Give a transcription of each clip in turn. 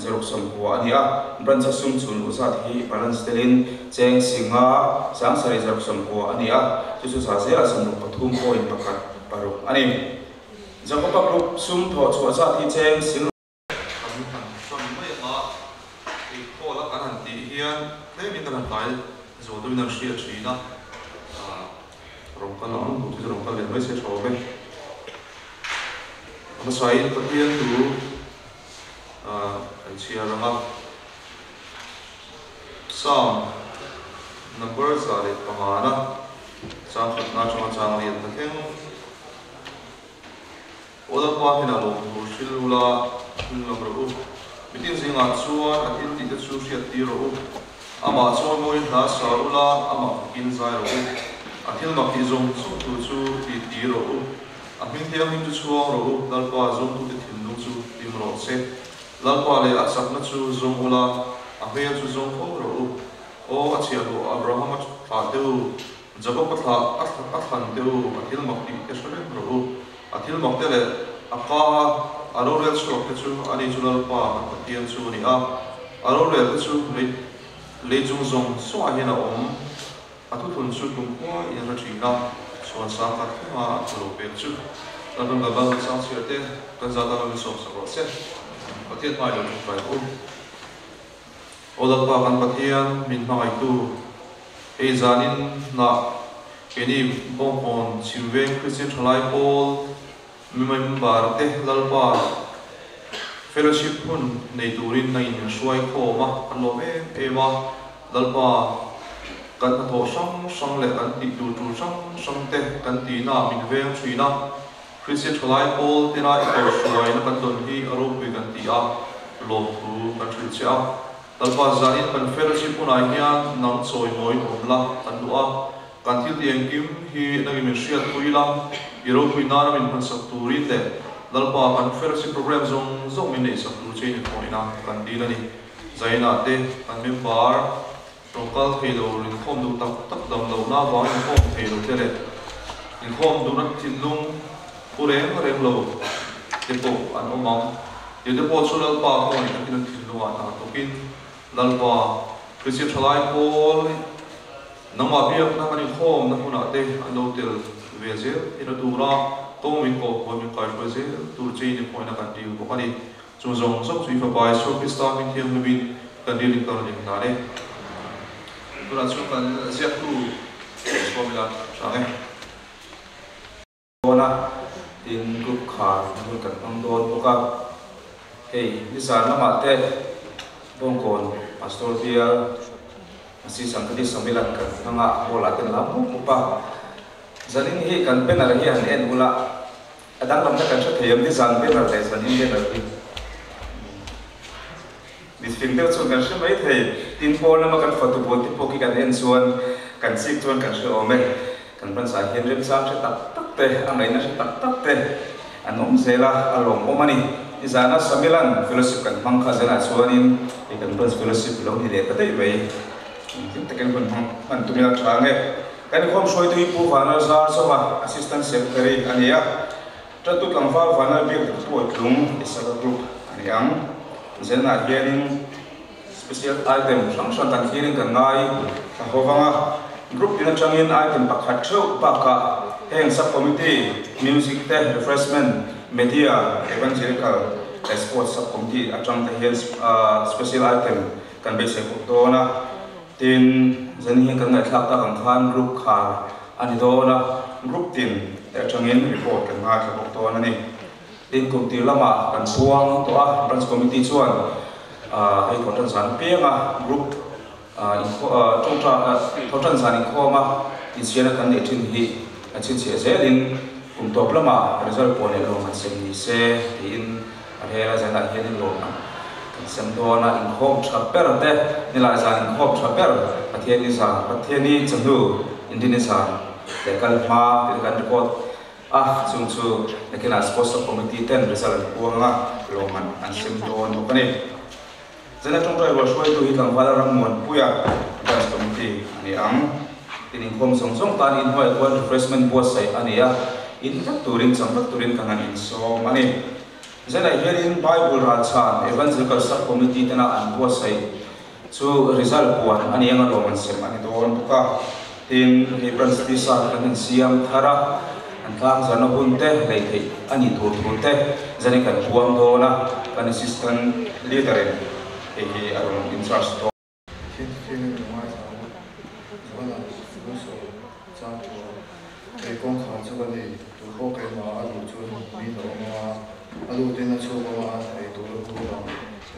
zaruk 90 a ni a. Branch a sum chhun luh zat hi balance telin cheng 5 7 zaruk 90 a ni a, chu chu za zela 63.16 a ni. Jacoba Group sum thawh chhuah zat hi cheng sing Kan han hran mai a, ei khawl a kan han tih hian tlemin kan han tlai zual deuhin an hriat thin a, rawng kal ang duh chu rawng kal leh mai se tha awm e. A hmasain Pathian thu kan chhiar ang a, Psalm number 105 na chang khatna atanga chang lian ta thleng. Aw Lalpa hnenah lawmthu hril ula, hming lam rawh u. Mitin zingah chuan a thil tihte chu hriat tir rawh u. Amah chuan mawiin hla sa ula, amah fakin zai rawh u. A thil mak tih zawng zawng thu chu ti ti rawh u. A hming thianghlim chu chhuang rawh u, Lalpa zawngtute thinlung chu hlim rawh se. Lalpa leh a chakna chu zawng ula, a hmel chu zawng fo rawh u. Aw a chhiahhlawh Abrahama thlah te u, Jakob a thlah a thlan te u, a thil mak tih te hre reng rawh u. A thil mak te leh a ka a a rorel chhuak te chu ani chu Lalpa kan Pathian chu a ni a. A rorel te chu lei lei chung zawng zawngah hian a awm. A thuthun chu kum khua in a hre thin a, chhuan sang khat thlenga a thu lo pek chu. Lalpan Babal kan sang chhiar te kan zat a min sawmsak rawh se. Pathian hmai lo ṭawngṭai u. Aw Lalpa kan Pathian min hmangaihtu, hei zanin hnah keini Bawngkawn Chhimveng Kristian Thalai Pawl member te Lalpa fellowship hun nei turin nangin min hruai khawm a, kan lawm em em a. Lalpa kan hnathawh hrang hrang leh kan tih tur tur hrang hrang te kan tihna min veng thin a. Kristian Thalai Pawl tena i kohhruaina kan dawn hi a ropui kan ti a, lawmthu kan hrilh che a. Lalpa zanin kan fellowship hunah hian nang chawimawiin awm la kan duh a, kan thil tih engkim hi nangin min hriatpui la, i ropui nana min hmansak turin leh Lalpa kan fellowship program zawng zawng min neihsak tur chein i khawihna kan dil a ni. Zainah te kan member tawngkal thei lo, inkhawm duh tak tak dam lohna avangin inkhawm thei lo te leh inkhawm duhna thinlung pu reng reng lo te pawh an awm ang. Tih te pawh chu Lalpa khawngaih takin an thinlungah hna tawkin Lalpa Kristian thalai pawl nangmah biakna kan inkhawmna hmunah te an lo tel ve zel theihna tura tawng min kawhpuai min kaihruai zel tur chein inkhawihna kan dil bawk a ni. Chu zawng zawng chu i Fapa Isua Krista hming thianghlimin kan rilin ka rawn inhlan e. Tunah chuan kan ziaktu sawm ila hrang e. Dawn a, tin group khar na hun kan hmang dawn bawk a. Hei nizan lamah te Bawngkawn Pastor Bial Assistant Kadi Samilan kan hmang a, hall ah ten lam mup mup a. Zanin hi kan banner hi han en ula. A danglamna kan hre thei em nizan banner leh zanin banner hi mifing deuh chuan kan hre mai thei. Tin pawn lama kan fatu pawl te pawh khi kan en chuan kan chik chuan kan hre awm e. Kan hmansa hian remchang hre tak tak te, a ngaihna hre tak tak te an awm zel a, a lawmawm a ni. Nizana Samilan fellowship kan hmang kha zanah chuanin hei kan branch fellowship lo ni leh ta daih mai. Engtin takin hun hman tum ila tha nge. Kan khawm hruaitu hi Pu Vanlal Zar Zawma, Assistant Secretary a ni a. Tatu tlangval Vanlal Biak Dik Pawitlung Isaka Group a ni ang. Zenah hianin special item hrang hrang kan thlirin kan ngai thla ho vang a. Group tin atangin item pakhat theuh bakah heng sub-committee, music te, refreshment, media, evangelical leh sports sub-committee atang te hian special item kan beisei bawk dawn a. Tin, zan hi kan ngaihthlak tak ang khan group khar a ni dawn a, group tin te atangin report kan ngaithla bawk dawn a ni. Tin, kum tir lamah kan chhuang tawh a, branch committee chuan hei thawhtan zan apianga group thawhtan zan inkhawma insiamna kan neih thin hi a chhinchhiah zelin kum tawp lamah result pawh leh lawm an sem ni se tiin A hela zanah hian in lawm ang. Kan sem dawn a, inkhawm tha ber te, nilai zan inkhawm tha ber, Pathianni zan, Pathianni chawhnu, Inrinni zan leh kal hma tih te kan record a, chung chu nakinah Sports Committee ten result an puang a, lawmman an sem dawn bawk a ni. Zana tawngtai rual hruaitu hi tlangval Rammuanpuia Branch Committee a ni ang. Tin inkhawm zawng zawng tan inhnuaiah khuan refreshment buatsaih a ni a, in vek turin, chang vek turin ka ngan insawm a ni. Zanah hianin Bible ralchhan Evangelical Sub-Committee tena an buatsaih chu result puan a ni anga lawm an sem a ni dawn bawk a. Tin, hei branch tisa kan han siam thar a, an tlang zarna hun te lei theih a nih tur thu te zanin kan puang dawn a, kan Assistant Leader in hei hi a rawn in charge dawn. Thil thil in ngaithla ang u. Johana Russell chang pawh kei kawngkhar chu ka ni, tu pawh keimah a luh chuan mi lo awm ang a, a lutin a chhuk ang a, ei tur a hmu ang.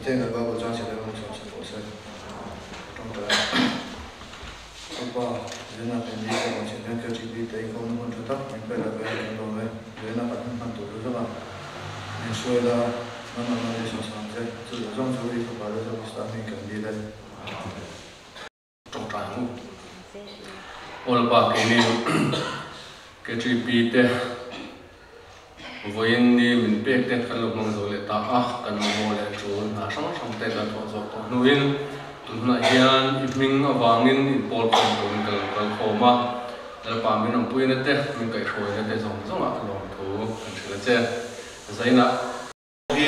Hetiang kan Bible chang chhe deuh ang chhuah chhe tawh se. Tawngtai a. Upa, Zena kan ni ka rawn chhin hian KGB te inkhawmna hmun tha tak min pe la ve a kan lawm e. Zena kan hun hman tur chu zawng a, min hruai la, nangmah nang ni sawng sang che, chu zawng zawng chu i fapa Jesu Krista hming kan dil e. Tawngtai ang u. Awlpa keini KGB te vawiin ni min pek te kan lo hmang zo leh ta a, kan mamawh leh tul hna hrang hrang te kan thawh zawk tawh hnuin tun hunah hian i hming avangin inpawl khawm turin ka lo kal khawm a, Lalpa min awmpuina te, min kaihhruaina te zawng zawngah lawmthu kan hrilh a che. Zainah. Hi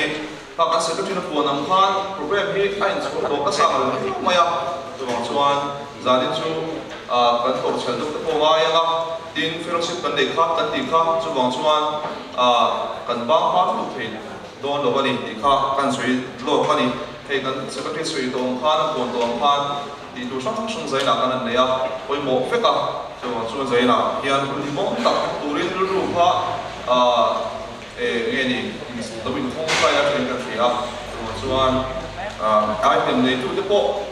kha kan secretary na puan ang khan program hi a inchhuah tawh nasa ang lo viau mai a, chuvang chuan zanin chu kan tawrhchhel deuh te pawh ngai ang a, tin fellowship kan neih kha kan tih kha chuvang chuan kan bang hma lutuk thei dawn lo a ni tih kha kan sawi lawk a ni. Hei kan secretary sawi tawh ang khan a puan tawh ang khan tih tur hrang hrang zainah kan han nei a, pawimawh vek a, chuvang chuan zainah hian hun hlimawm tak turin rilru kha Nge ni lo inkhawm kai a then kan hria a, chuvang chuan item neitute pawh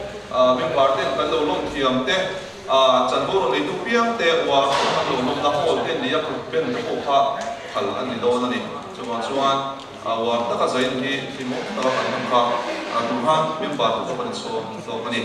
member ten kan lo lawm thiam te, chanvo rawn neitu piang te uar kan lo lawmna hall te nia kut pen te pawh kha phal a ni dawn a ni. Chuvang chuan uar taka zain hi hlimawm taka kan hman kha tur khan member te pawh kan insawm hlawk a ni.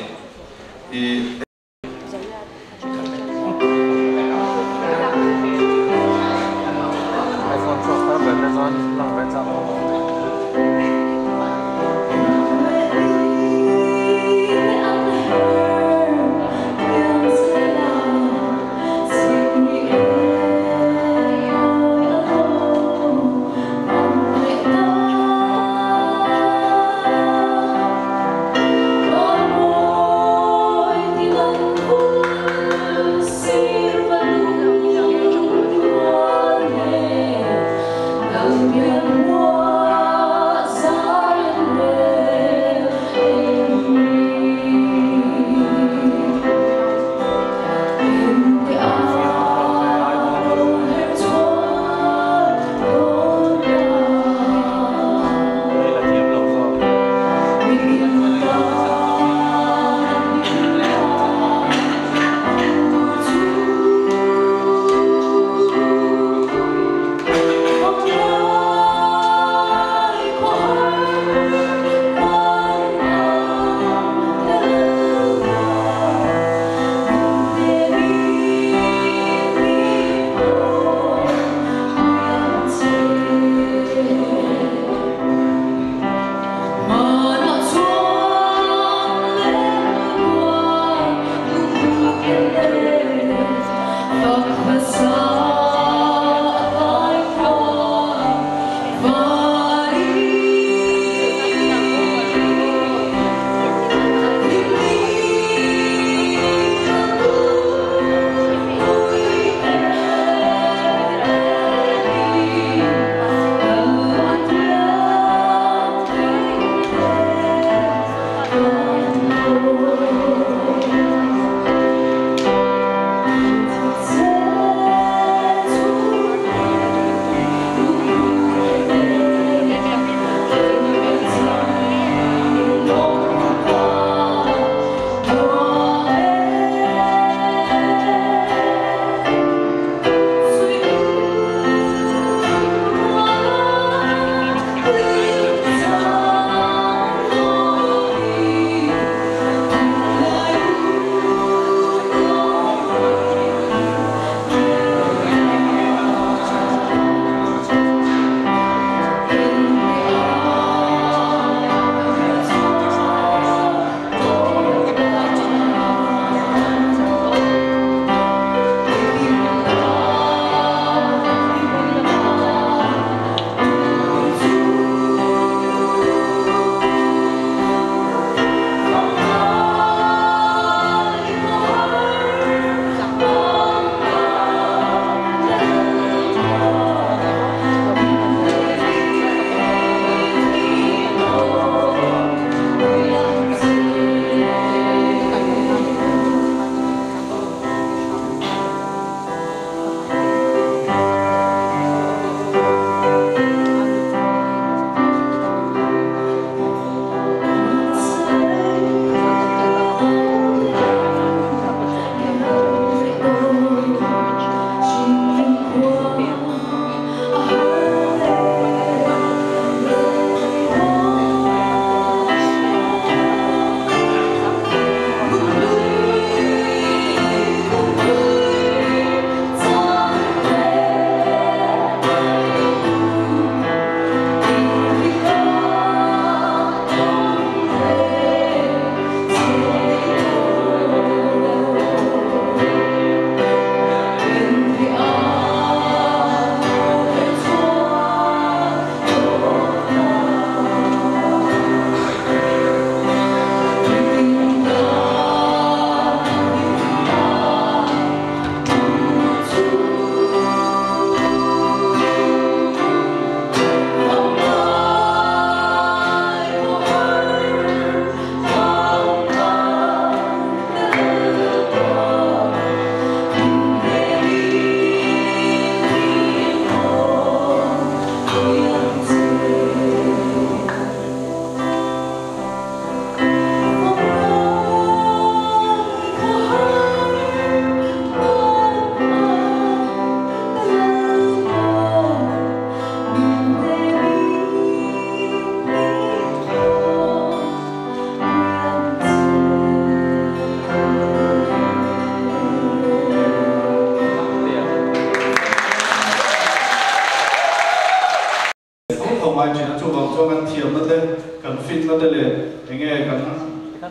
chuan kan thiamna te, kan finna te leh enge kan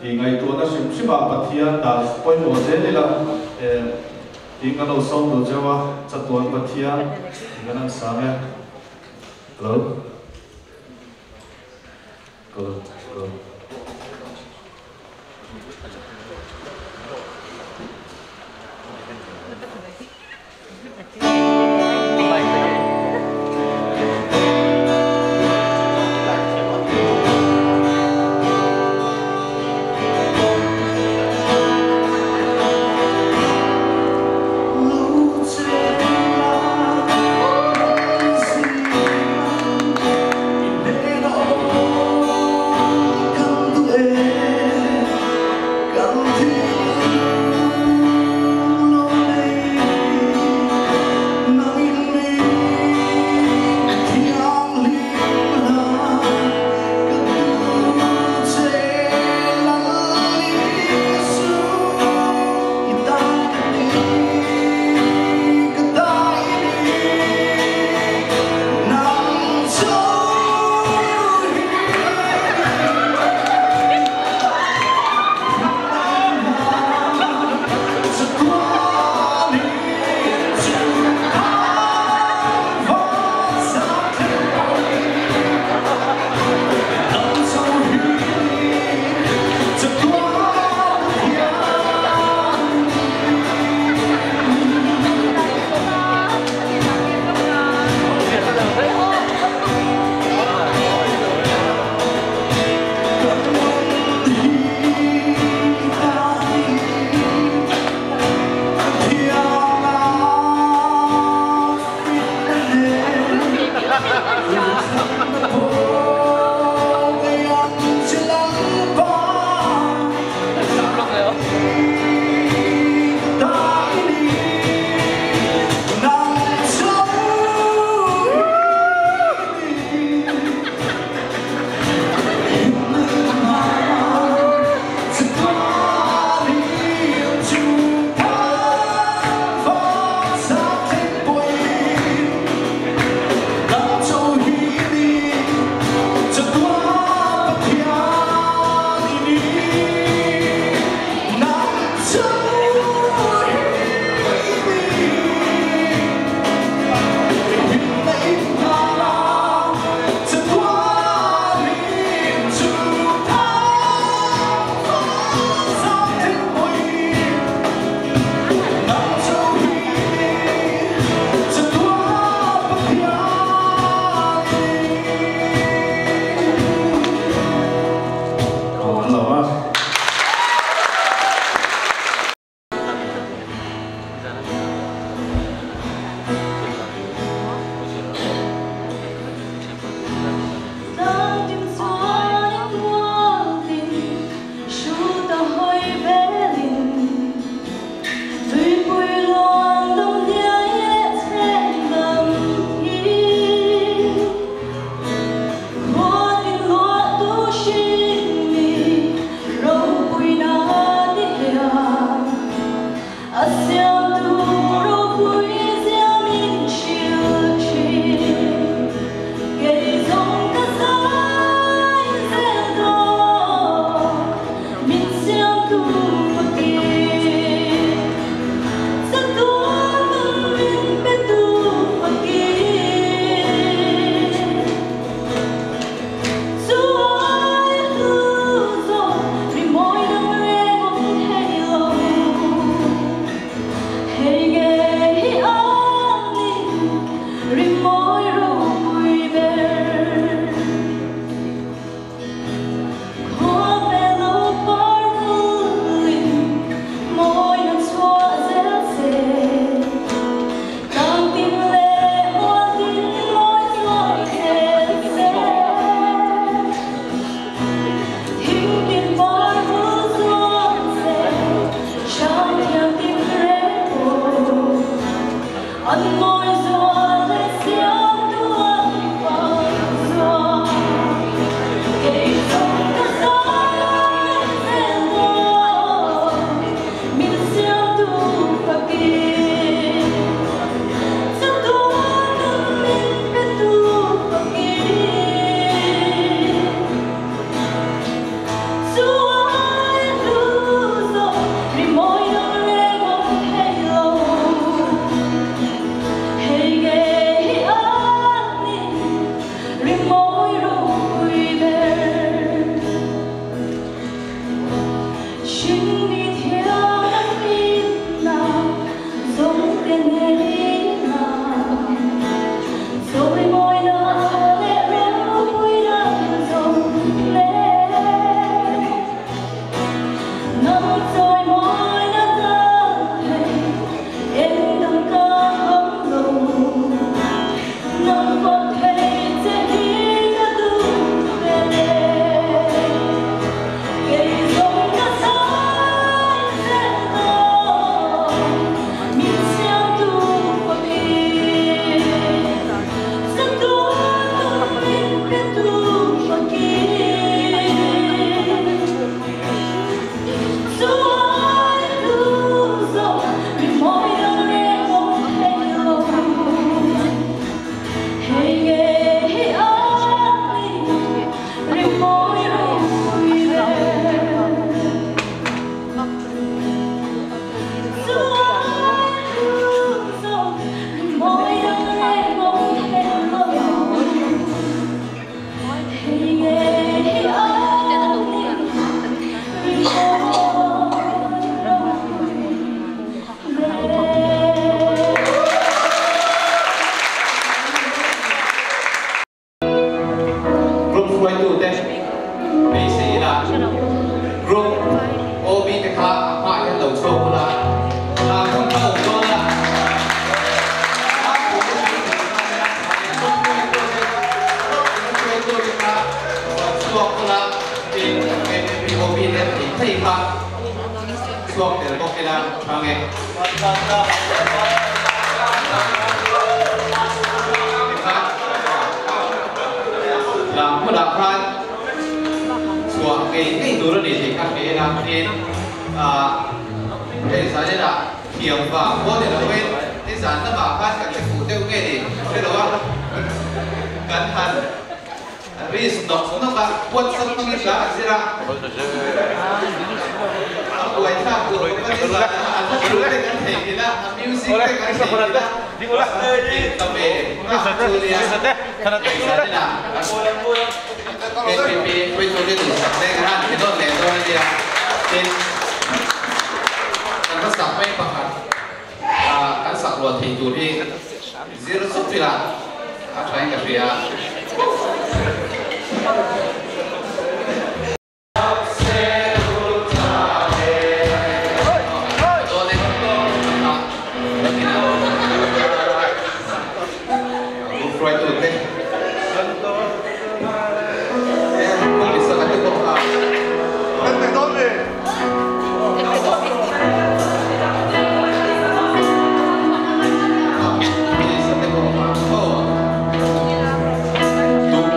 i ngaihtuahna hrim hrimah Pathian dah pawimawh zel ila tiin kan lo sawm duh cheu a, chatuan Pathian tih kan han sang e. Hello. Go, go.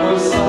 Tumsa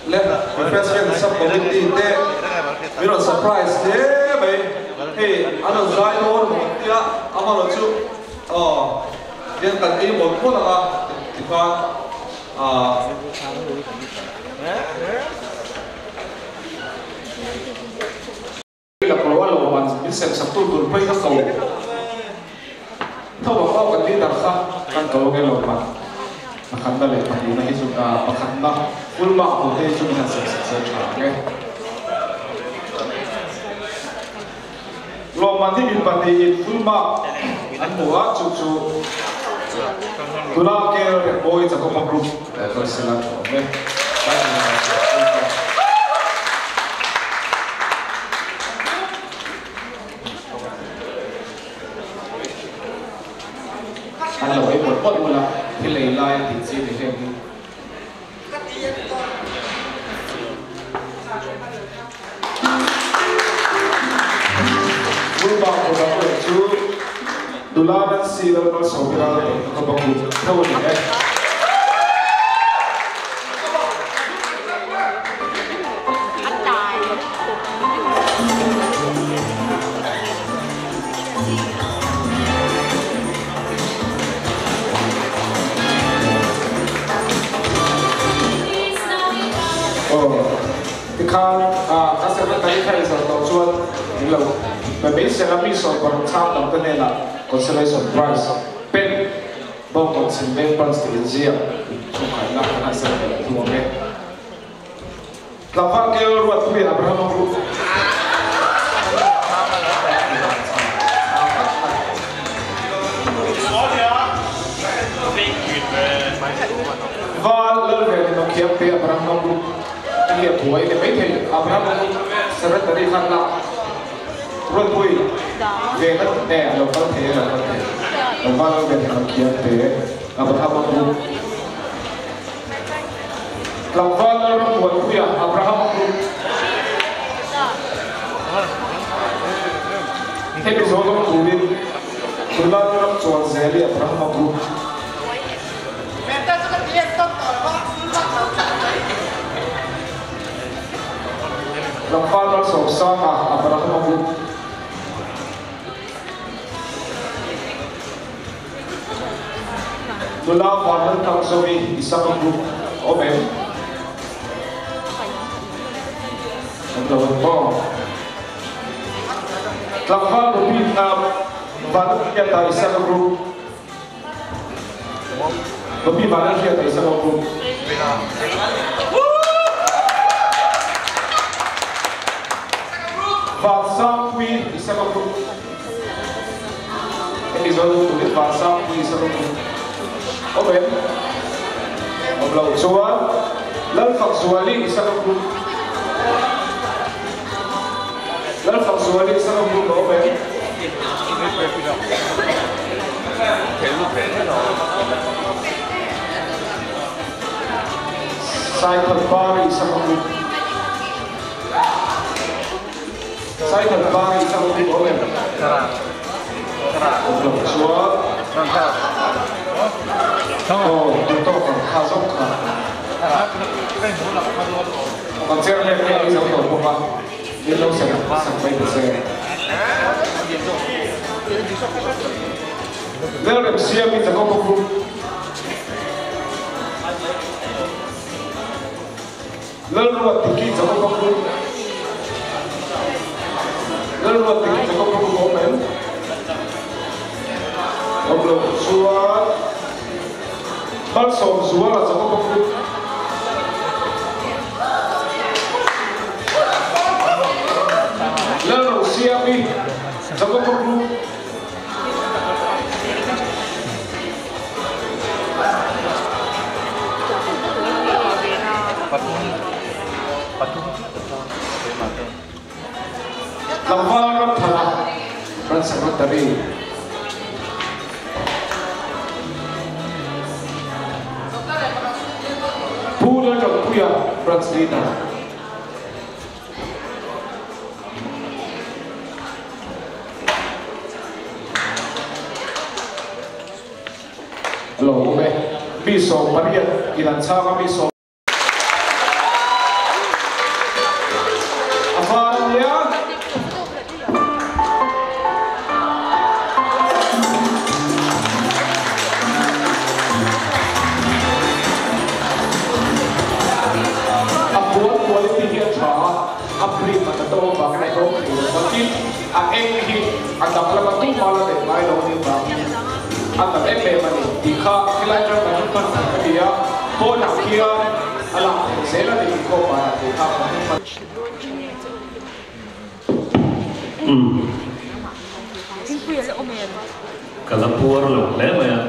Le refreshment sub committee te mi rawn surprise hle mai hei an rawn zai dawn maw kan tia amaherawh chu aw hian kan ei mawlh mawlh ang a tikhan ah. La kawr a lo man min sem sak tu tur pawhin ka ko tho ang aw kan leader kha kan ko ange lo man pakhatna leh pahnihna hi chu pakhatna full mark hmu te hi chu min han sem sak se tha ang e. Lawmman hi mi pahnihin full mark an hmu a chu chu tuna Kel Rengmawi Jacoba group kalsela tha awm e. An lo ei mawlh mawlh mawlh a, thil ei lai a tih chi ni heng hi. Burma kawta erawh chu nula Nancy Lalmalsawmira tih ka va kut tho a ni e. Aw tikhan a secretary kha i zawh tawh chuan min lo pe mai sela mi 16 chhang tam te hnenah consolation prize pen bawngkawn chhim veng branch tih inziak chhungkhaihna kan han sem ve leh thung ang e. Tlangval kel Ruatpuia Abrahama Group. Val Lalveni Nokhiamte Abrahama Group a hi a buai ni maithei Abrahama Group Secretary khan lak Ruatpui ve ngat nge a lo kal thei a lo kal thei Tlangval Lalveni Nokhiamte Abrahama Group. Tlangval Lalrambuanpuia Abraham Group. Hemi zawng awm turin Nula Lalramchuanzeli Abrahama Group. Tlangval Malsawmsanga Abrahama Group. Nula Vanlalthangzovi Isaka Group awm em? Awm lo ang maw? Tlangval Ruby Hnam Vanlalhriata Isaka Group Ruby Vanlalhriata Isaka Group Vansangpui Isaka Group Hemi zawng chu turin Vansangpui Isaka Group awm em? Awm loh chuan Lalfakzuali Isaka Group Lalfakzuali Isaka Group a awm em? Saithanpari Isaka Group Saithanpari Isaka Group a awm em? Awm loh chuan Aw duh tawk ang kha zawk kha. Kan chairman hi a ei zo tawh bawk a, min lo sem sak mai ta che. Lalremsiami Jacob-a Group. Lalruatdiki Jacob-a Group. Lalruatdiki Jacob-a Group a awm em? Awm loh chuan Malsawmzuala Jacob-a Group. Lalrosiami Jacob-a Group. Tlangval Ramthana Branch Secretary. Pu Lalṭanpuia Branch Leader. A lo awm e. Mi 18 in an chhang a mi sawm a var a nia. A puan quality hi a tha a, a print a ta tawh avangin a hlawm thei lo va, tin a eng hi a danglam a tumah la neih ngai lo a nih vangin a nalh em em a ni tih kha helai atang kan hman a ni a, pawnah khian a lak theih zel a ni tih khaw panah tih kha kan hman. Ka la puar lo hle mai a,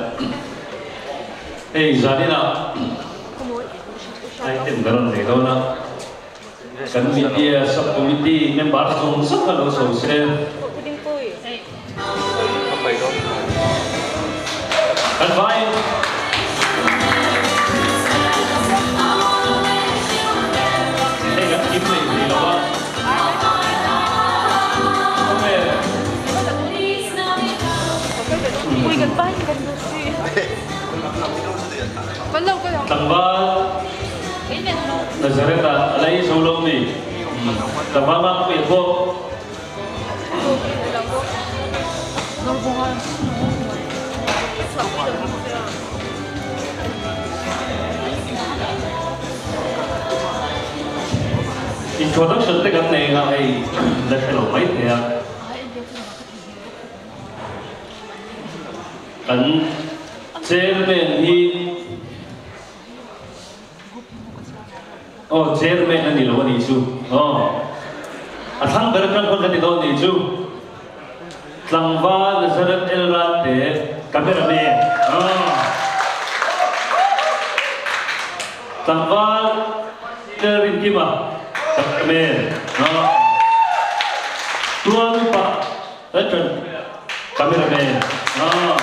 hei zaninah item ka rawn nei dawn a. Kan media sub-committee member zawng zawng a lo sawi se. Kan vai. Hei kan kim leh thei lo a. Awm e. Tlangval. Nazareth ah a la i zo lo mi tlangval mak pui bawk. Introduction te kan nei nga hei la hre lo mai thei a. Kan chairman hi Aw chairman a ni lo a nih chu aw a thlang ber atang khawn ka ti dawn nih chu tlangval Nazareth El Rate cameraman aw tlangval El Rinkima cameraman aw tual upa Laltanpuia cameraman aw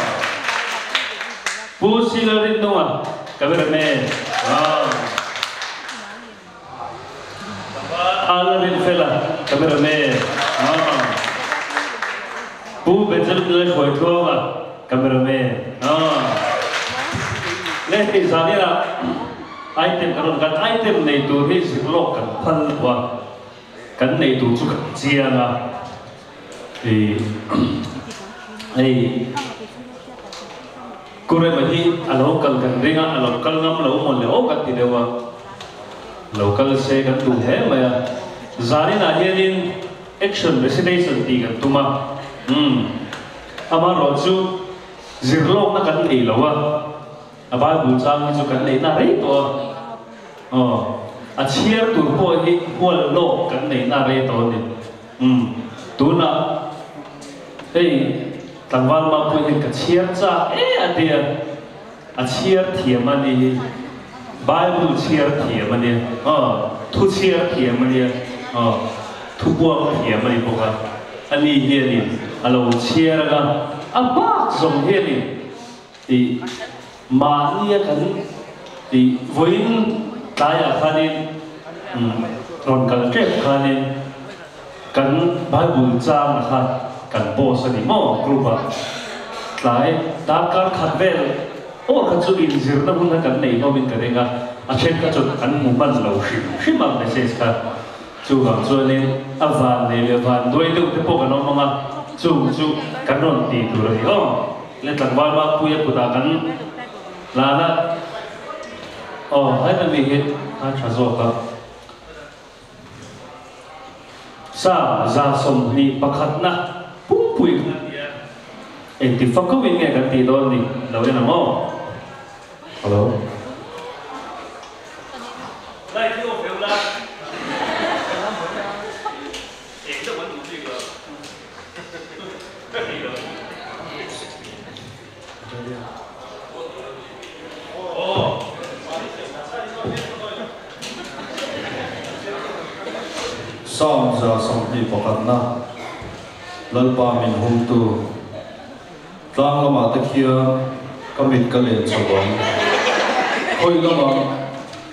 Pu Silalrinnunga cameraman aw Alrinfela cameraman aw Pu Benjamin Lalhruaitluanga cameraman aw Le hei zaninah item kan rawn kan item nei tur hi zirlawk kan phal lo a kan nei tur chu kan chiang a. Ih hei Kurema hi a lo kal kan ring a, a lo kal ngam lo mawn le aw kan ti deuh a, lo kal se kan duh hle mai a. Zaninah hianin action recitation tih kan tum a, umm amaherawh chu zirlawkna kan nei lo a, a Bible chang hi chu kan neihna rei tawh a, aw a chhiar tur pawh hi hual lawk kan neihna rei tawh a ni. Umm, tunah hei tlangval Mapui hian ka chhiar chak e a ti a, a chhiar thiam a ni hi, Bible chhiar thiam a nia, aw, thu chhiar thiam a nia, aw, thu buak thiam a ni bawk a, a ni hianin a lo chhiar ang a, a bak zawng hianin tih mahnia kan tih vawiin tlaiah khanin rawn kal tep khanin kan Bible chang kha kan post a ni maw group ah tlai darkar khat vel aw kha chu inzirna hun kha kan nei hlawmin ka ring a, a then kha chu an hmu hman lo hrim hrim ang message kha chuvang chuanin a van nei leh van duai deuh te pawh kan awm ang a chung chu kan rawn ti tur a ni aw. Le tlangval Mappuia kutah kan hlan a, aw heta mi hi a tha zawk a. Sa 21 na pumpui kha a ni a, engti fakawin nge kan tih dawn ni lo en ang aw. Hello. Light hi off ula. Eng deuh an duh bik lo. Psalm 121 na Lalpa min humtu tlang lamah te khian ka mit ka len chho ang. Khawi lamah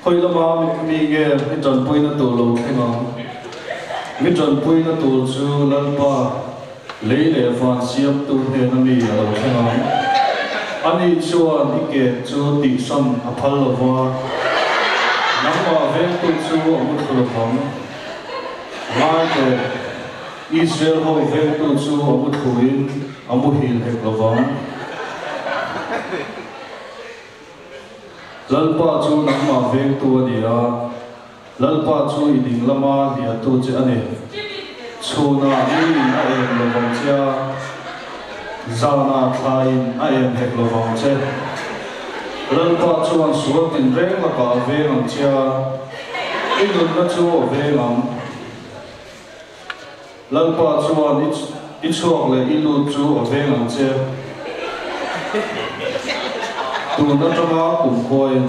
khawi lama mi nge mi tanpuina tur lo thleng ang. Mi tanpuina tur chu Lalpa Lei leh van siamtu hnena mi a lo thleng ang. Ani chuan i ke chu tihsawn a phal lo va, nangmah vengtu chu a mu thlu lo vang. Ngai teh, Israel ho vengtu chu a mu thluin a muhil hek lo vang. Lalpa chu nangmah vengtu a ni a, Lalpa chu i ding lama hliahtu che a ni. Chhunah niin a em lo vang che a, zanah thlaiin a em hek lo vang che. Lalpa chuan sual tinreng lakah a veng ang che a, i nunna chu a veng ang. Lalpa chuan i chhuak leh i lut chu a veng ang che. Tun atanga kumkhuain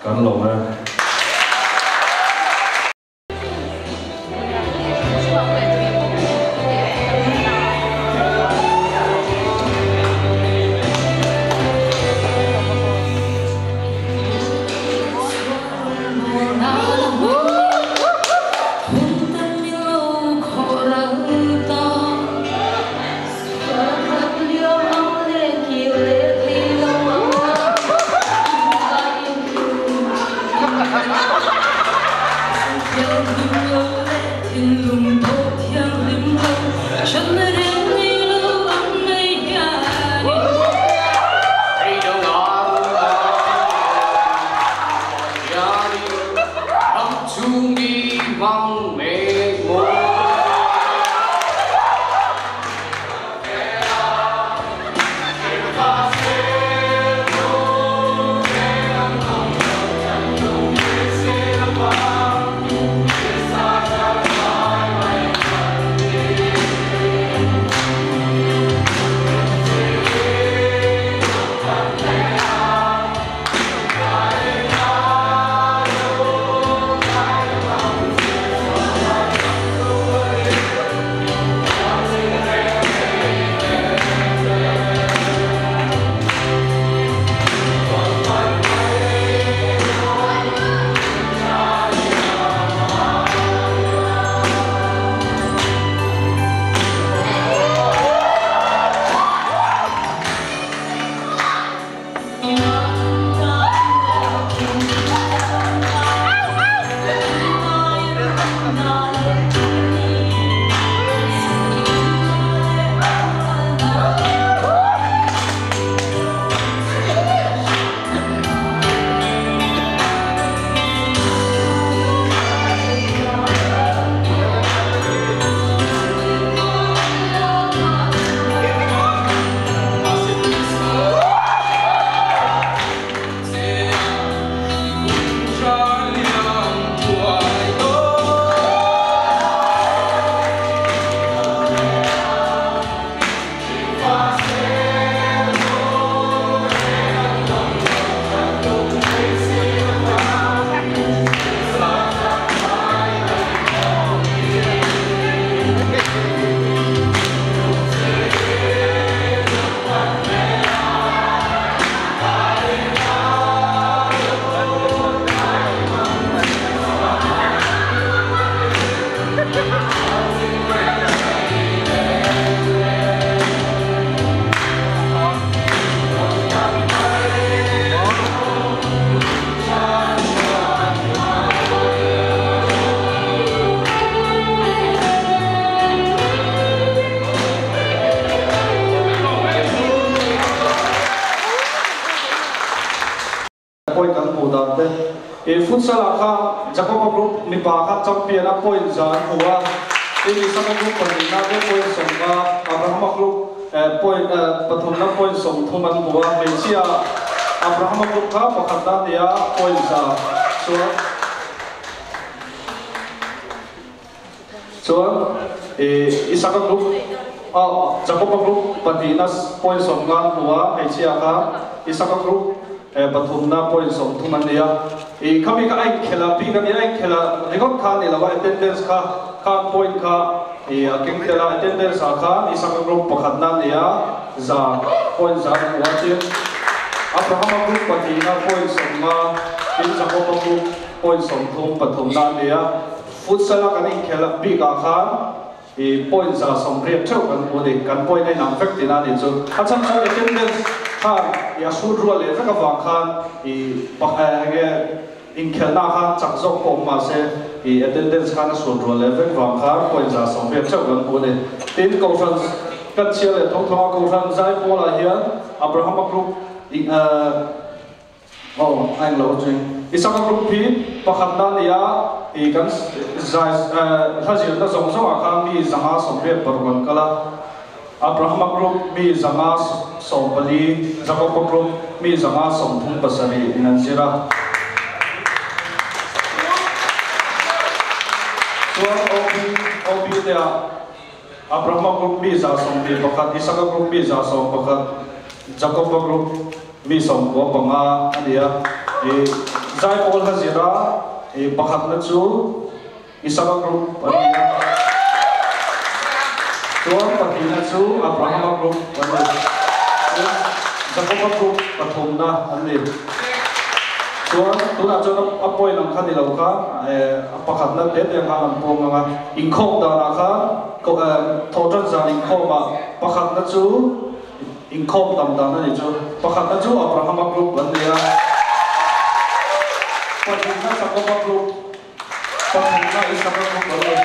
kan lo e. Futsal kha Jacob Group mipa kha champion a point zan hua Isaka Group pahnih na te point sawmnga Abrahama Group point pathum na point sawmthum an hua hmeichhia Abrahama Group kha pakhat na nia point za chuan chuan Isaka Group Jacob Group pahnih na point sawmnga an hua hmeichhia kha Isaka Group pathum na point sawmthum an nia i khami ka ai khela pi ka ni ai khela record kha ni lawa attendance kha kha point kha i akeng khela attendance kha Isaka Group pakhat na nia za point za wa tin Abrahama Group pahnih na point sawmnga tin Jacob Group point sawmthum pathum na nia futsal kan in khela pi ka kha I point za som riat theu kan mu ni kan point nei nang vek tina ni chu a chang chu attendance kha ya su rual le vek awang khan i pak nge in khelna kha chak zawk pawh ma se i attendance khan a su rual le vek wang kha point za som riat theu kan mu ni tin ko ran kan chia le thong thonga ko ran zai pola hian Abraham group i oh ang lo ching isaka group hi pakhat na nia i kan zai hazil na zong zong a kha mi zanga somriat parwan kala Abraham group mi zanga sompali Jacob group mi zanga somthum pasari inan zira chuan OB OB te Abraham group mi za somli pakhat Isaka group mi za som pakhat Jacob group mi som ko panga ania e zai pol hazira e pakhat na chu Isaka group ania chuan pahnih na chu Abraham group ani Jacob group pathum na ani chuan tuna chuan a point ang kha ni lo kha pakhat na te te kha an pawng anga inkhawm dana kha ko thotan zan inkhawm a pakhat na chu inkhawm tam dan ani chu pakhat na chu Abraham group an nia pahnih na Jacob group pathum na Isaka group an ni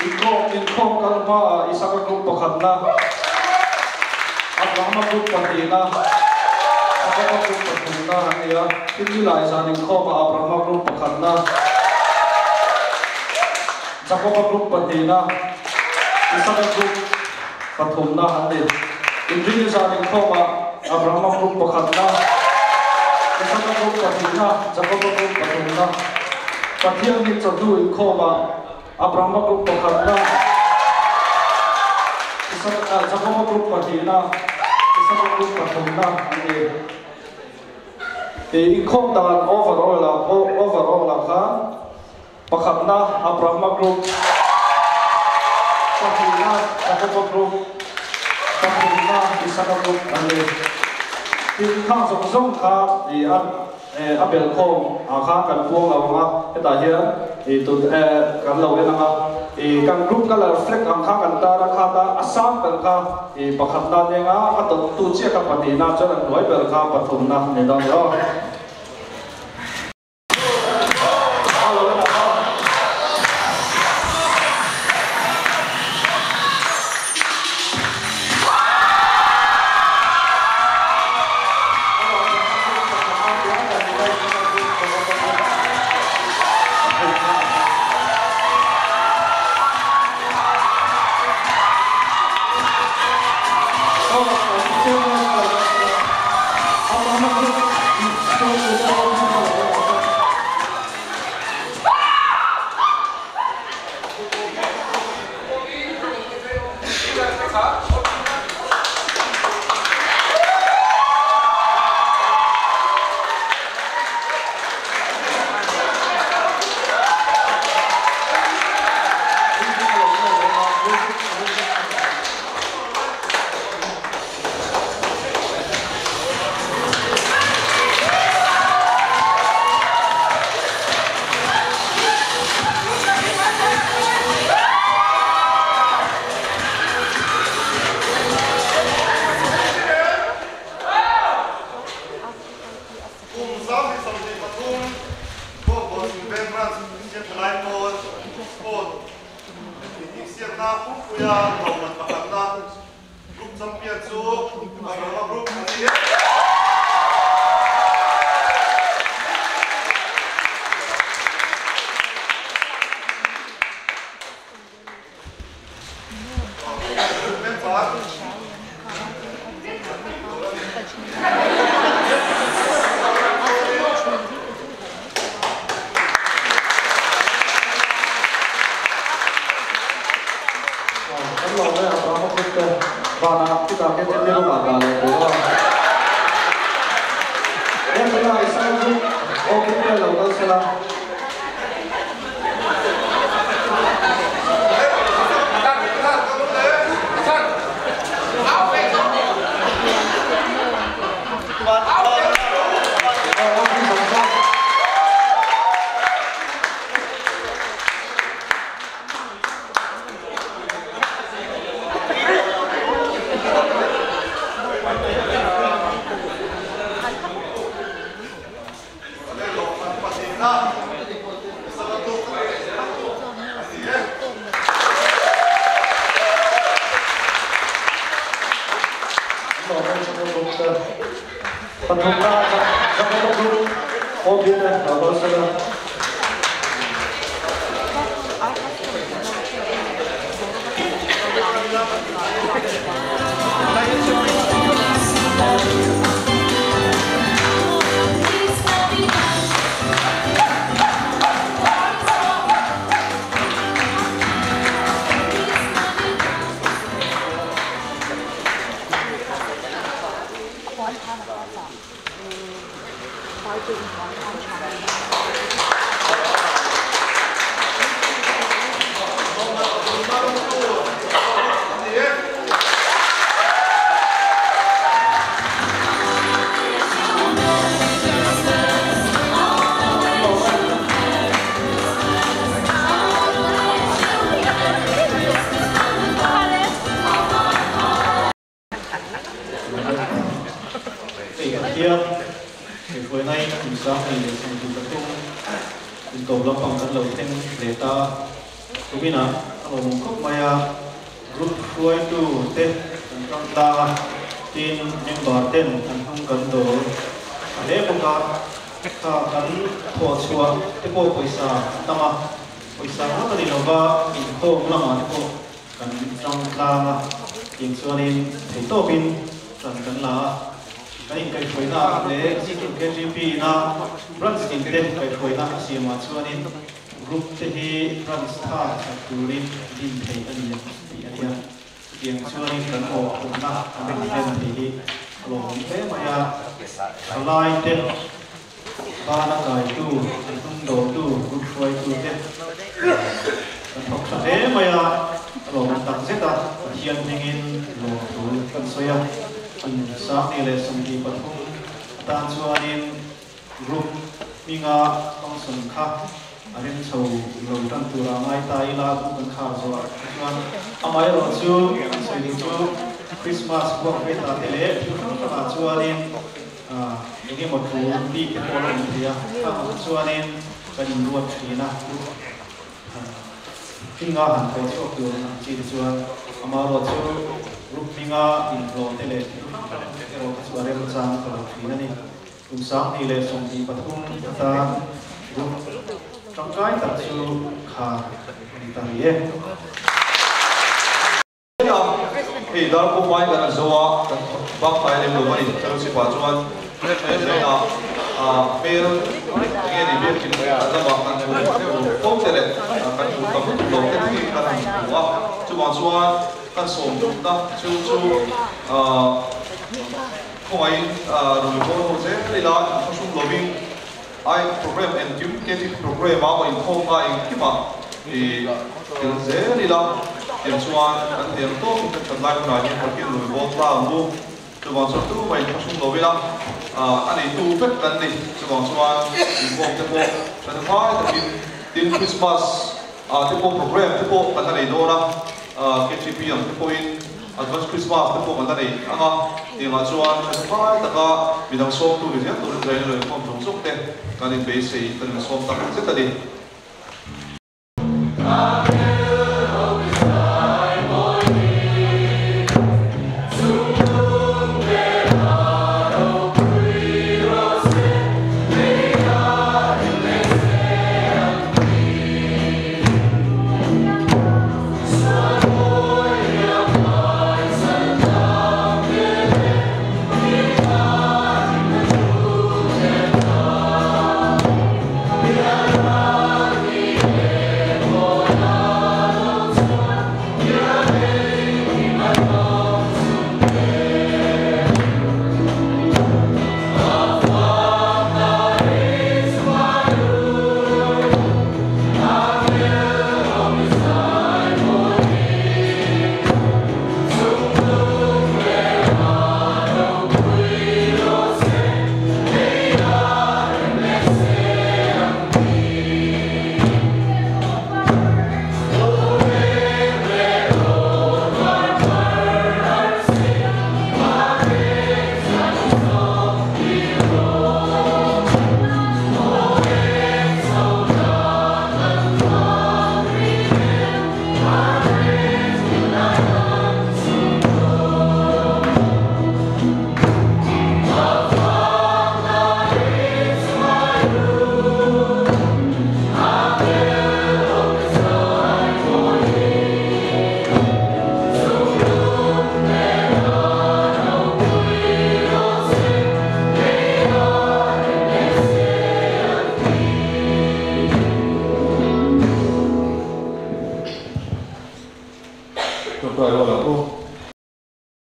inkhawm inkhawm kalma Isaka group pakhat na Abraham group pahnih na Jacob group pathum na an nia tin lai zan inkhawm a Abraham group pakhat na Jacob group pahnih na Isaka group pathum na an ni Inrini zan inkhawm a Abraham group pakhat na Isaka group pahnih na Jacob group pathum na Pathian ni chawhnu inkhawm a Abraham group pakhat na Isaka Jacob group pahnih na Isaka group pathum na an ni inkhawm dan overall a overall a kha pakhat na Abraham group pahnih na Jacob group pathum na Isaka group an ni tin khang zawng zawng kha i a bel khawm a kha kan puang lo anga hetah hian i tun kan lo en anga i kan group color flag ang kha kan tar a kha ta a sang ber kha i pakhat na nenga a tawt tu chiah kha pahnih na chuan an hnuai ber kha pathum na ni dawn ni aw.